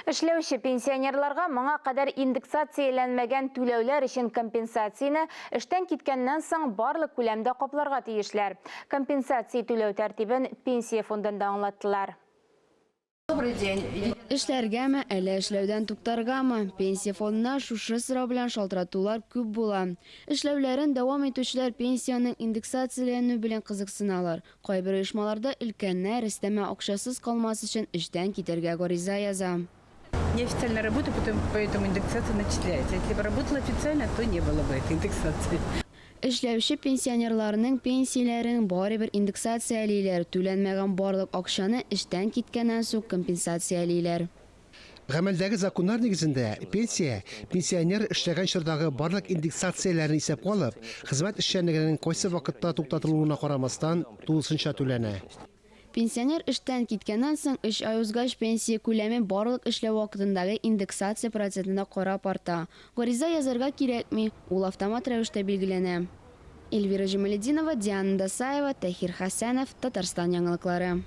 Эшләүче пенсионерларга моңа кадәр индексацияләнмәгән түләүләр өчен компенсацияне эштән киткәннән соң барлык күләмдә капларга тиешләр. Компенсация түләү тәртибен Пенсия фондында аңлаттылар. Добрый день. Эшләргәме, әллә эшләүдән туктаргамы? Пенсия фондына шушы сорау белән шалтыратулар күп була. Эшләүләрен дәвам итүчеләр пенсиянең индексацияләнү белән кызыксыналар. Кайбер оешмаларда өлкәннәр, өстәмә акчасыз калмас өчен, эштән китәргә гариза яза. Неофициально работаю, потом поэтому индексация начисляется. Если бы работала официально, то не было бы этой индексации. Эшләүче пенсионерларның пенсияләрен барыбер индексациялиләр, түләнмәгән барлык акчаны эштән киткәннән соң компенсациялиләр. Гамәлдәге законнар нигезендә, пенсия, пенсионер эшләгән чордагы барлык индексацияләрне исәпкә алып, хезмәт эшчәнлегенең кайсы вакытта туктатылуына карамастан, тулысынча түләнә. Пенсионер эштән киткәннән соң өч ай узгач, пенсия күләме барлык эшләү вакытындагы индексация процентына карап арта. Гариза язарга кирәкми, ул автомат рәвештә билгеләнә. Эльвира Җамалетдинова, Диана Дасаева, Тәһир Хәсәнов, Татарстан яңалыклары.